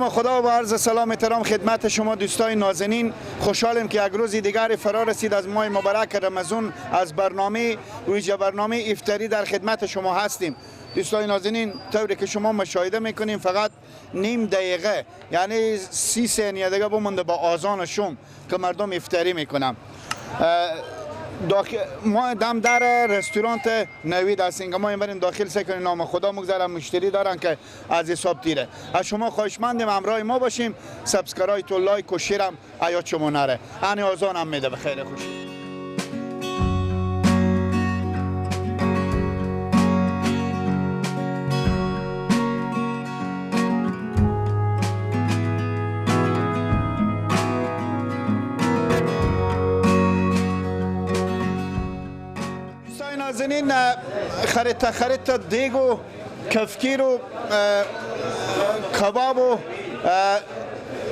نام خدا و عرض سلام احترام خدمت شما دوستای نازنین. خوشحالیم که یک روز دیگر فرا رسید از ماه مبارک رمضان، از برنامه ویژه برنامه افطاری در خدمت شما هستیم. دوستای نازنین، طوری که شما مشاهده میکنیم فقط نیم دقیقه، یعنی 30 ثانیه دیگه بمونده با آذان شام که مردم افطاری میکنن. ما دم در رستورانت نوید هستیم که ما این بریم داخل سعی کنیم نام خدا مگذرم مشتری دارن که از حساب تیره. از شما خواهشمندیم همراه ما باشیم، subscribe و like و share هم ایاد شما نره. انی آذان هم میده. به خیر خوشی. نازنین، خریطه خریطه دیگ و کفگیر و کباب و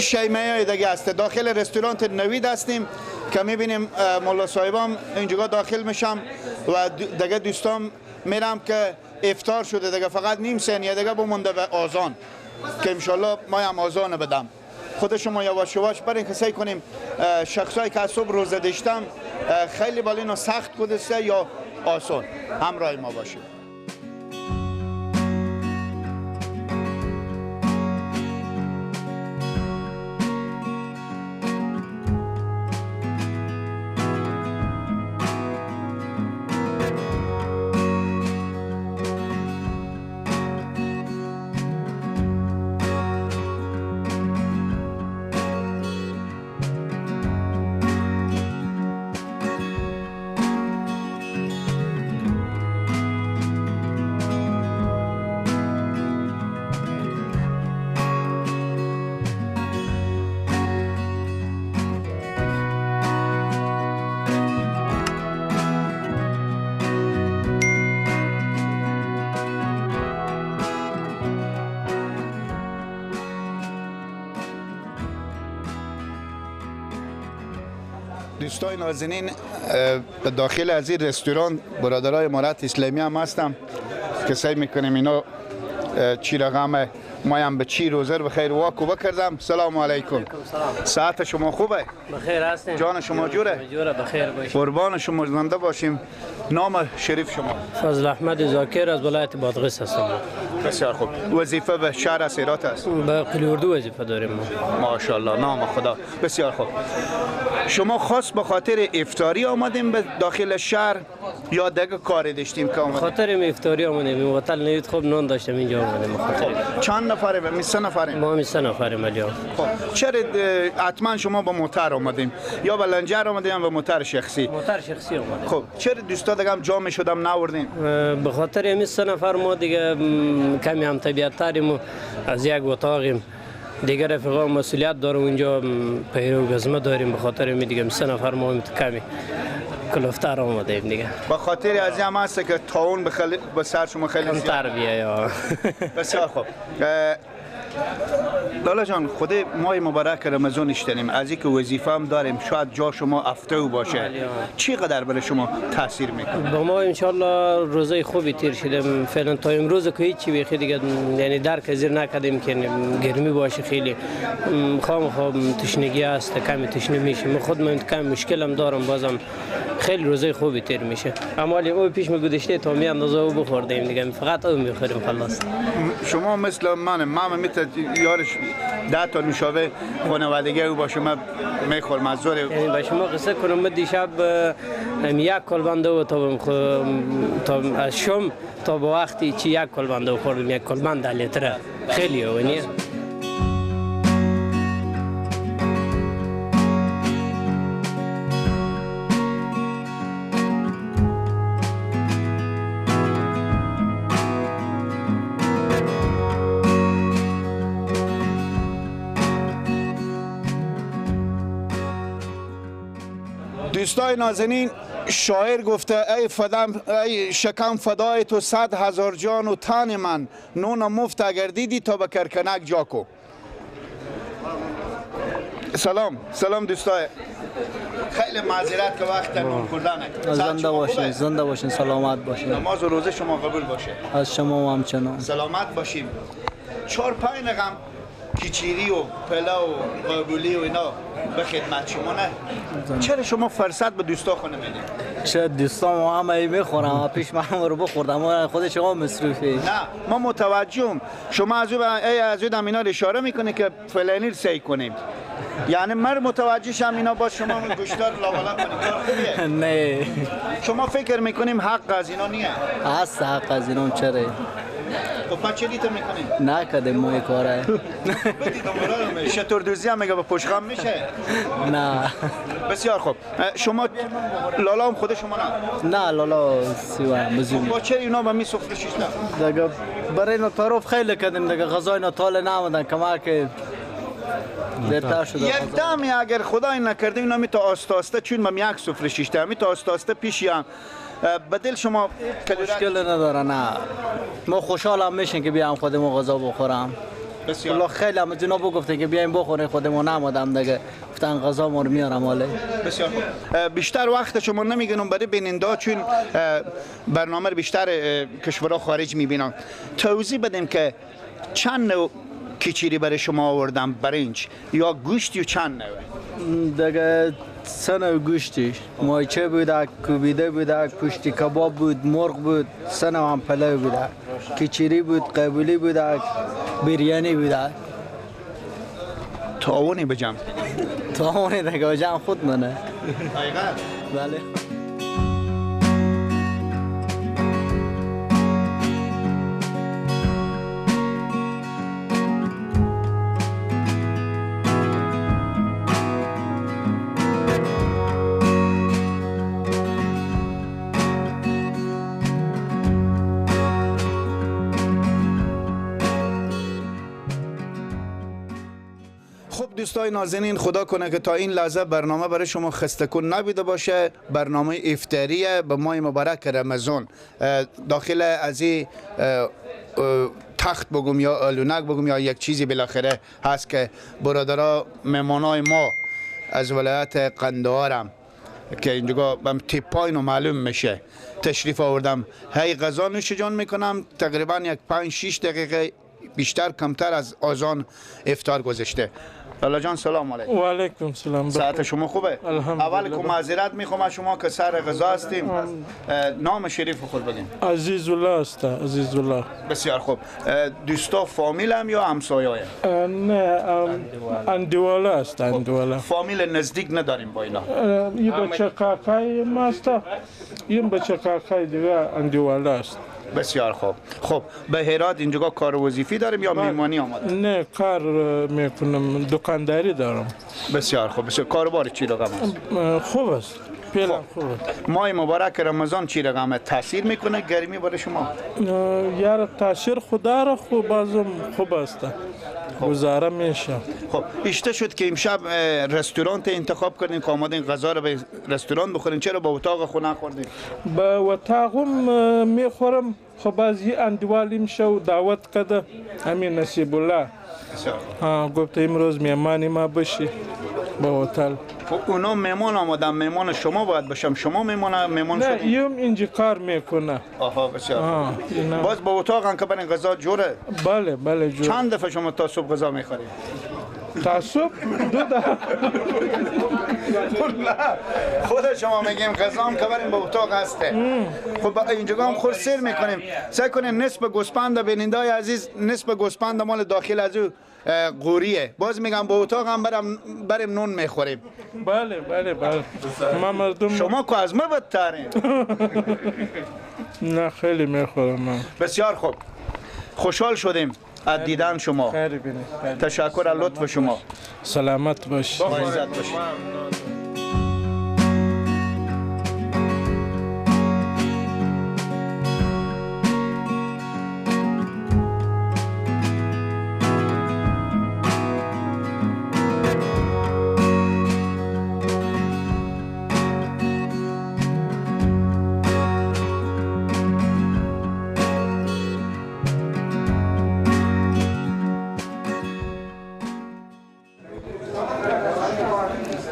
شیمه های دیگه است. داخل رستورانت نوید هستیم که میبینیم ملا صاحبام اینجا داخل میشم و دیگه دوستام میرم که افطار شده دیگه، فقط نیم ثانیه دیگه بمونده به آذان که انشالله ما هم آذان بدم. خود شما یواش یواش برین که سعی کنیم شخصایی که از صبح روزه داشتم خیلی بالینو سخت گذشته یا آسان، همراه ما باشید. دوستای نازنین، به داخل از این رستوران برادرای امارت اسلامی هم هستم که سعی میکنیم اینا چی رقم ما هم به چی روزر به خیر واکو بکردم. سلام علیکم. ساعت شما خوبه؟ بخیر هستیم. جان شما جوره؟ جوره، بخیر باشیم. قربان شما، زنده باشیم. نام شریف شما؟ فضل احمد ذاکر از ولایت بادغیس هستم. بسیار خوب. وظیفه به شهر اسیرات است؟ به قلی اردو وظیفه داریم ما. ماشاءالله، نام خدا. بسیار خوب. شما خاص به خاطر افطاری آمدیم به داخل شهر یا دیگه کاری داشتیم که آمدیم؟ خاطر افطاری آمدیم. هتل نوید خوب نان داشتیم اینجا آمدیم. خب چند نفره؟ می سه نفریم. ما می سه نفریم الان. خب چرا حتما شما با موتر آمدیم یا با لنجر آمدیم یا با موتر شخصی؟ موتر شخصی آمدیم. خب چرا دوستا دیگه هم جا شدم نآوردیم؟ به خاطر همین سه نفر ما دیگه کمی هم طبیعت تریم و از یک اتاقیم. دیگر رفیقا مسئولیت دارم اونجا، پیرو گزمه داریم، به خاطر می دیگه سه نفر ما کمی کلوفتر آمدیم دیگه. به خاطر از این هم هست که تاون به سر شما خیلی کمتر بیایه. بسیار خوب. لالا جان، خود ماه مبارک رمضان اشتنیم، از اینکه وظیفه هم داریم، شاید جا شما افتو باشه، چی قدر برای شما تاثیر میکنه؟ با ما انشالله روزای خوبی تیر شدیم فعلا تا امروز که هیچی بیخی دیگه، یعنی درک زیر نکردیم که گرمی باشه، خیلی خام خام تشنگی هست، کمی تشنه میشیم. خود من کم مشکلم دارم، بازم خیلی روزای خوبی تیر میشه. اما او پیش می گذشته تا می اندازه او بخوردیم دیگه، فقط او میخوریم خلاص. شما مثل من میت یارش 10 تا نوشابه خانوادگی او باشه من میخورم از زور. یعنی با شما قصه کنم، من دیشب یک کلبنده و تا از شام تا به وقتی چی یک کلبنده خوردم، یک کلبند 10 لیتره، خیلی اونیه. دوستای نازنین، شاعر گفته ای فدم، ای شکم فدای تو 100,000 جان و تن من، نون مفت اگر دیدی تا به کرکنک جا کو. سلام سلام دوستای، خیلی معذرت که وقت نون خوردنه. زنده باشین، زنده باشین، سلامت باشین. نماز و روزه شما قبول باشه. از شما و همچنان. سلامت باشیم. 4-5 رقم کیچیری و پلاو و قابلی و اینا به خدمت شما نه. چرا شما فرصت به دوستا خونه میدید؟ چه دوستان همه میخورم پیش من رو بخوردم خود شما مصروفی. نه ما متوجهم شما از او از او اینا اشاره میکنه که فلانی رو سعی کنیم، یعنی من متوجه شم اینا با شما گوشتار لاوالا کنیم کار خوبیه؟ نه شما فکر میکنیم حق از اینا نیه؟ هست حق از اینا. چرا؟ خب پس چه دیتا میکنیم؟ نکردیم ما این کاره. بدید امورا شطور دوزی هم میگه با پشخم میشه؟ نه. بسیار خوب. شما لالا هم خود شما نه؟ نه لالا سیوه بزرگ. با چرا اینا با می سفره شیشتن؟ دیگه برای اینا تعارف خیلی کردیم دیگه، غذا اینا تاله نمودن کمک دیرتر شده. یک دمی اگر خدای نکرده اینا می تا آسته آسته چون من یک سفره شیشته می تا آسته آسته پیشیم بدل شما مشکل نداره. نه ما خوشحال هم میشیم که بیام خودمون غذا بخورم. بسیار الله خیلی هم از اینا بگفته که بیایم بخوریم خودمون نمادم دیگه، گفتن غذا ما رو میارم. حالا بسیار خوب. بیشتر وقت شما نمیگنم برای بیننده چون برنامه رو بیشتر کشورها خارج میبینن. توضیح بدیم که چند نوع کیچیری برای شما آوردم، برنج یا گوشتی و چند نوع؟ دیگه سه نوع گوشتی، مایچه بوده، کوبیده بوده، پشتی کباب بود، مرغ بود، سه نوع هم پلو بوده، کیچیری بود، قبولی بوده، بریانی بوده. تعاونی بجم. تعاونی دیگه بجم خود منه. بله. دوستای نازنین، خدا کنه که تا این لحظه برنامه برای شما خسته کن نبوده باشه. برنامه افطاریه به ماه مبارک رمضان. داخل از این تخت بگم یا آلونک بگم یا یک چیزی بالاخره هست که برادرها مهمانای ما از ولایت قندهارم که اینجا بم تیپاینو معلوم میشه تشریف آوردم. هی غذا نوش جان میکنم، تقریبا یک 5-6 دقیقه بیشتر کمتر از آذان افطار گذشته. لالا جان سلام علیکم. و علیکم سلام. ساعت شما خوبه؟ اول که معذرت میخوام از شما که سر غذا هستیم. نام شریف خود بگین. عزیز الله است. عزیز الله. بسیار خوب. دوستا فامیل هم یا همسایه؟ نه اندیواله است. اندیواله. فامیل نزدیک نداریم با اینا. این بچه کاکای ما است. این بچه کاکای دیگه اندیواله است. بسیار خوب. خب به هرات اینجا کار وظیفی داریم یا میمانی آمده؟ نه کار میکنم، دکانداری دارم. بسیار خوب. بسیار کاروبار چی رقم است؟ خوب است. فعلا خوب است. ماه مبارک رمضان چی رقم تاثیر میکنه گرمی برای شما؟ یار تاثیر خدا را خوب بازم خوب است. گزاره میشه. خب اشته شد که امشب رستوران انتخاب کردین که آمدین غذا رو به رستوران بخورین، چرا با اتاق خونه نخوردین؟ با اتاقم میخورم. خب از یه اندیوال امشب دعوت کرده همین نصیب الله. گفت امروز مهمان ما بشی با هتل. خب اونا مهمان آمدن، مهمان شما باید باشم. شما مهمان شدین؟ نه ایم اینجا کار میکنه. آها بسیار. باز با اتاق هم که برین غذا جوره؟ بله بله جوره. چند دفعه شما تا صبح غذا میخورید؟ تا صبح دو دفعه. نه خود شما میگیم غذا هم که بریم با اتاق هسته. خب اینجا هم خور سیر میکنیم. سعی کنیم نصف گوسفند بینندای عزیز، نصف گوسفند مال داخل از او قوریه. باز میگم با اتاق هم بریم نون میخوریم. بله بله بله. ما مردم شما که از ما بدترین. نه خیلی میخورم من. بسیار خوب. خوشحال شدیم از دیدن شما. تشکر از لطف شما. سلامت باشید. با عزت باشید.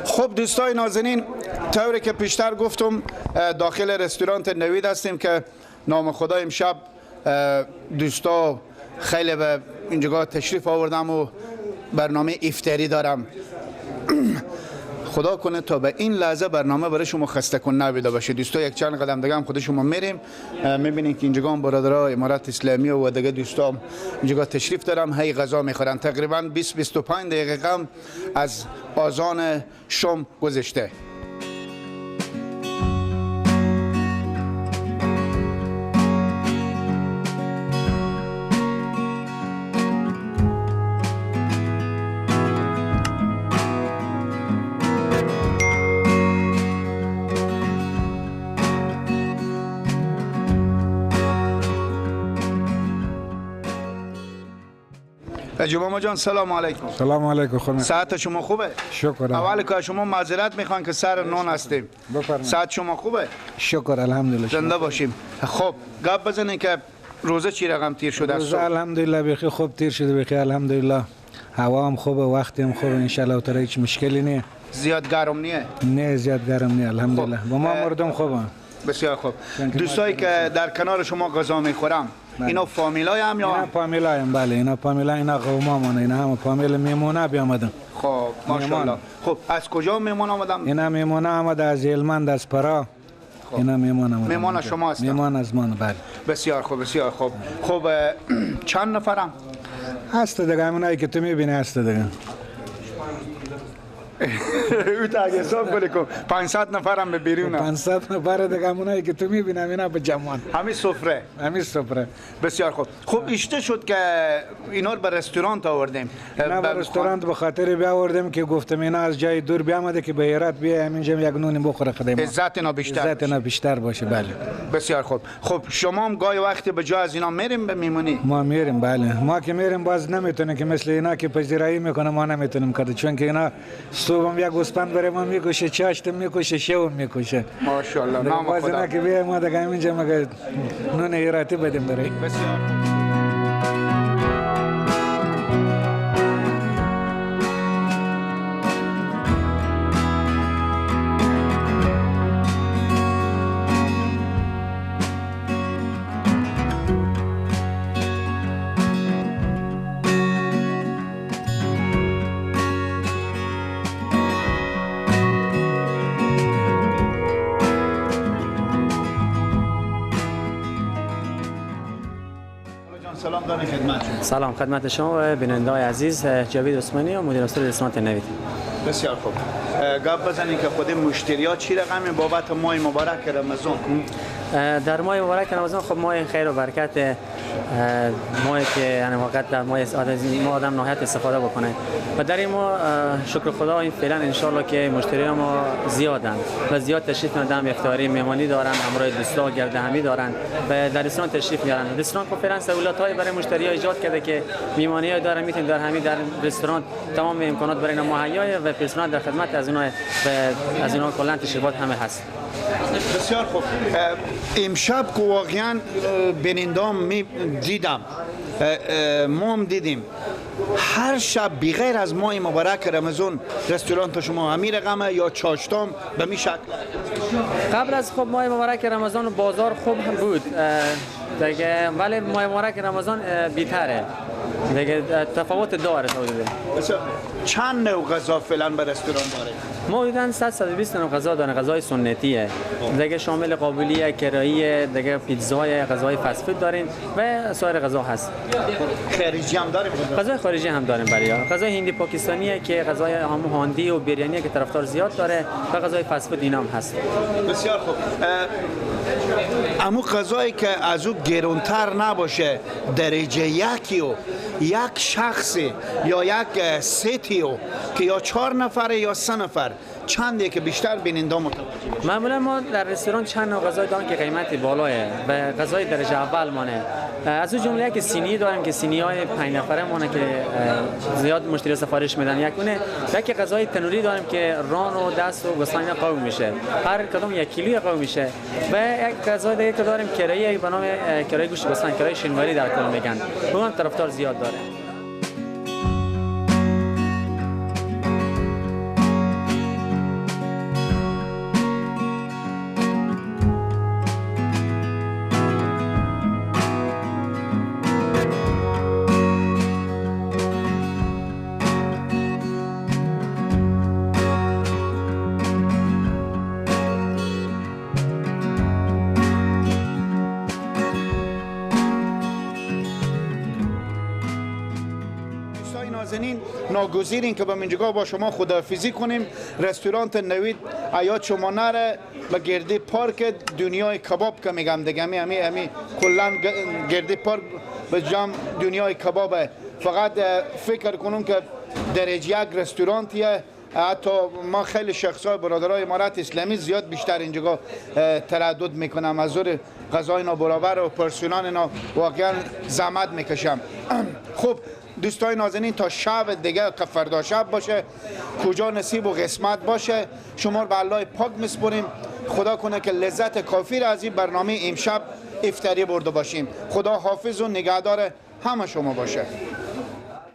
خب دوستای نازنین، طوری که پیشتر گفتم داخل رستوران نوید هستیم که نام خدا امشب دوستا خیلی به اینجا تشریف آوردم و برنامه افطاری دارم. خدا کنه تا به این لحظه برنامه برای شما خسته کن نبیده باشه. دوستا یک چند قدم دیگه هم خود شما میریم، میبینین که اینجا هم برادرها امارت اسلامی و دیگه دوستا اینجا تشریف دارم، هی غذا میخورن. تقریبا 20-25 دقیقه هم از آذان شام گذشته. جمعه جان سلام علیکم. سلام علیکم خانم. ساعت شما خوبه؟ شکر. اول که شما معذرت میخوان که سر نون هستیم. بفرمایید. ساعت شما خوبه؟ شکر الحمدلله. زنده باشیم. خب گپ بزنین که روزه چی رقم تیر شده است؟ روزه الحمدلله بخیر خوب تیر شده، بخیر الحمدلله. هوا هم خوبه، وقت هم خوبه، ان شاء الله تعالی هیچ مشکلی نیست. زیاد گرم نیه؟ نه زیاد گرم نیه الحمدلله. با ما مردم خوبه. بسیار خوب. دوستایی که در کنار شما غذا میخورم اینا فامیلای هم یا؟ اینا فامیلای هم بله، اینا فامیلای، اینا قوما اینا هم فامیل میمونه بیامدن. خب ماشاءالله. خب از کجا میمون آمدن؟ اینا میمونه آمده از هلمند، از پرا. اینا میمون آمدن. میمون شما هستن؟ میمون از من بله. بسیار خوب بسیار خوب. خب چند نفرم؟ هست دیگه همونایی که تو میبینی هست دیگه. او تا اگه حساب کنی کن 500 نفرم به بیرون، 500 نفر دیگه همونایی که تو میبینم اینا به جمعان، همین سفره، همین سفره. بسیار خوب. خب اشته شد که اینا رو به رستوران آوردیم. اینا به رستوران به خاطر بیاوردیم که گفتم اینا از جای دور بیامده که به هرات بیای همینجا یک نون بخوره، خدای عزت اینا بیشتر، عزت اینا بیشتر باشه. بله بسیار خوب. خب شما هم گاهی وقتی به جای از اینا میریم به میمونی؟ ما میریم بله، ما که میریم باز نمیتونیم که مثل اینا که پذیرایی میکنه ما نمیتونیم کرد، چون که اینا صبح یک گوسفند برای ما میکشه، چاشتم میکشه، شبم میکشه. ماشاءالله نام خدا. باز که بیای ما دیگه همینجا مگه نون هراتی بدیم برای. بسیار سلام خدمت شما و بیننده‌های عزیز، جاوید عثمانی و مدیر مسئول رستوران نوید. بسیار خوب. گپ بزنید که خود مشتری‌ها چی رقمی بابت ماه مبارک رمضان؟ در ماه مبارک رمضان خب ماه خیر و برکت، ماهی که یعنی واقعا در ماه ما آدم نهایت استفاده بکنه و در این ماه شکر خدا این فعلا ان شاء الله که مشتریان ما زیادن و زیاد تشریف میارن، افطاری مهمانی دارن، همراه دوستا گرد همی دارن و در رستوران تشریف میارن. رستوران خب فعلا سهولت‌های برای مشتری‌ها ایجاد کرده که مهمانی‌ها دارن، میتونن در همین در رستوران تمام امکانات برای اینا مهیاه و رستوران در خدمت از اونها و از اونها کلا تشریفات همه هست. بسیار خوب. امشب که واقعا بینندام می دیدم، ما هم دیدیم هر شب بغیر از ماه مبارک رمضان رستوران تا شما همین رقمه یا چاشتام به می شکل؟ قبل از خب ماه مبارک رمضان بازار خوب هم بود دیگه، ولی ماه مبارک رمضان بیتره دیگه، تفاوت داره تا حدودی. چند نوع غذا فعلا به رستوران داره؟ ما حدوداً 120 نوع غذا داره، غذای سنتیه دیگه، شامل قابلیه، کراییه دیگه، پیتزای، غذای فست فود داریم و سایر غذا هست. خارجی هم داریم؟ غذای خارجی هم داریم برای غذای هندی پاکستانیه که غذای هم هاندی و بریانیه که طرفدار زیاد داره و غذای فست فود اینا هم هست. بسیار خوب. امو غذایی که از او گرونتر نباشه، درجه یکی و یک شخصی یا یک سیتیو که یا 4 نفره یا 3 نفر، چنده که بیشتر بیننده متوجه بشه؟ معمولا ما در رستوران چند نوع غذای داریم که قیمت بالاه و غذای درجه اول مانه. از اون جمله یک سینی داریم که سینی های 5 نفره مانه که زیاد مشتری سفارش میدن. یک اونه، یک غذای تنوری داریم که ران و دست و گوسفند قوم میشه، هر کدوم 1 کیلوی قوم میشه. و یک غذای دیگه که داریم کرایه به نام کرایه گوشت گوسفند، کرایه شینواری در کل میگن، اون طرفدار زیاد داره. ناگزیریم که به اینجا با شما خداحافظی کنیم. رستوران نوید عیاد شما نره به گردی پارک دنیای کباب که میگم دیگه، امی کلا گردی پارک به جام دنیای کبابه. فقط فکر کنم که درجه یک رستورانتیه. حتی ما خیلی شخصای برادرای امارت اسلامی زیاد بیشتر اینجا تردد میکنم، از زور غذای اینا برابر و پرسونان اینا واقعا زحمت میکشم. خب دوستای نازنین، تا شب دیگه که فردا شب باشه، کجا نصیب و قسمت باشه، شما رو به الله پاک میسپریم. خدا کنه که لذت کافی را از این برنامه امشب افطاری برده باشیم. خدا حافظ و نگهدار همه شما باشه.